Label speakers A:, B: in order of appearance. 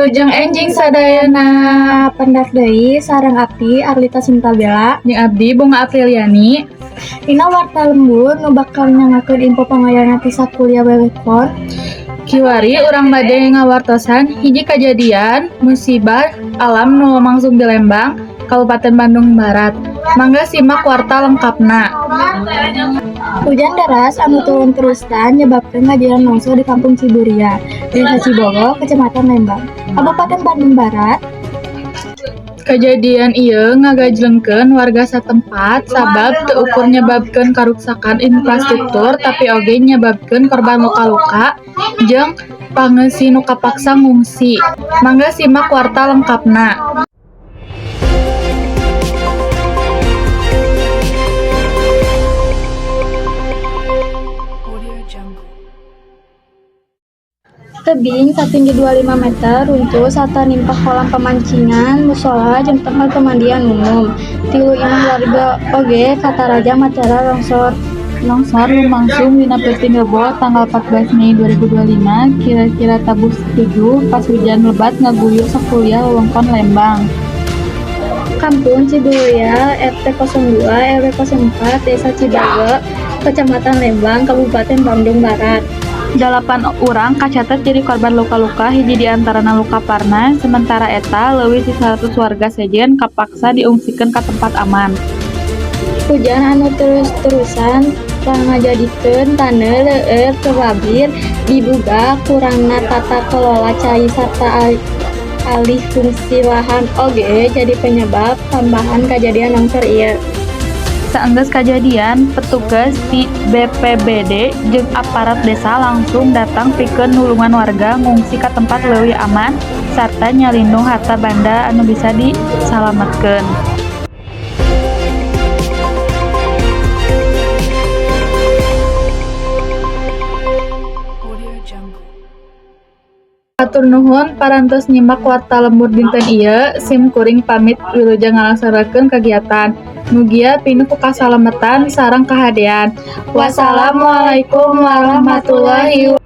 A: Wilujeng enjing sadayana.
B: Pendak deui sareng abdi Arlita Sintabela.
A: Jeung abdi Bunga Apriliani.
B: Dina Warta Lembur nu bakal nyangakeun info pangayana ti sakuliah wewengkon.
A: Kiwari urang bade ngawartosan hiji kajadian musibah alam nu lumangsung di Lembang, Kabupaten Bandung Barat. Mangga simak warta lengkapna.
B: Hujan deras anu turun terusan nyebabkeun kajadian longsor di Kampung Ciburia, Desa Cibogo, Kecamatan Lembang, Kabupaten Bandung Barat.
A: Kajadian ieu ngagajlengkeun warga satempat sabab teu ukur nyebabkeun karuksakan infrastruktur, tapi oge nyebabkeun korban luka-luka jeung pangeusi nu kapaksa ngungsi. Mangga simak warta lengkapna.
C: Audio Jungle.
B: Tebing satinggi 25 meter runtuh sarta nimpa kolam pamancingan, musola, jeung tempat pemandian umum. Tilu imah warga oge katarajang matera longsor.
A: Longsor lumangsung dina peuting Rebo tanggal 14 Mei 2025, kira-kira tabuh 7 pas hujan lebat ngaguyur sakuliah wewengkon Lembang.
B: Kampung Ciburia, RT 02 RW 04, Desa Cibago, Kecamatan Lembang, Kabupaten Bandung Barat.
A: Dalapan urang kacatet jadi korban luka-luka, hiji di antarana luka parna. Sementara eta, leuwih ti 100 warga sejen kapaksa diungsikeun ka tempat aman.
B: Hujan anu terus-terusan ngajadikeun taneuh leueur kebabir diduga kurangna tata kelola cai sarta alih fungsi lahan oge jadi penyebab tambahan kajadian longsor ieu.
A: Saenggeus kajadian, petugas ti BPBD jeung aparat desa langsung datang pikeun nulungan warga ngungsi ka tempat leuwih aman sarta nyalindung harta banda anu bisa disalametkeun.
C: Audio Jungle.
A: Hatur nuhun parantos nyimak Warta Lembur dinten ieu. Sim kuring pamit, wilujeng ngalaksanakeun kagiatan. Mugia pinuh ku kasalametan sareng kahadean. Wassalamualaikum warahmatullahi.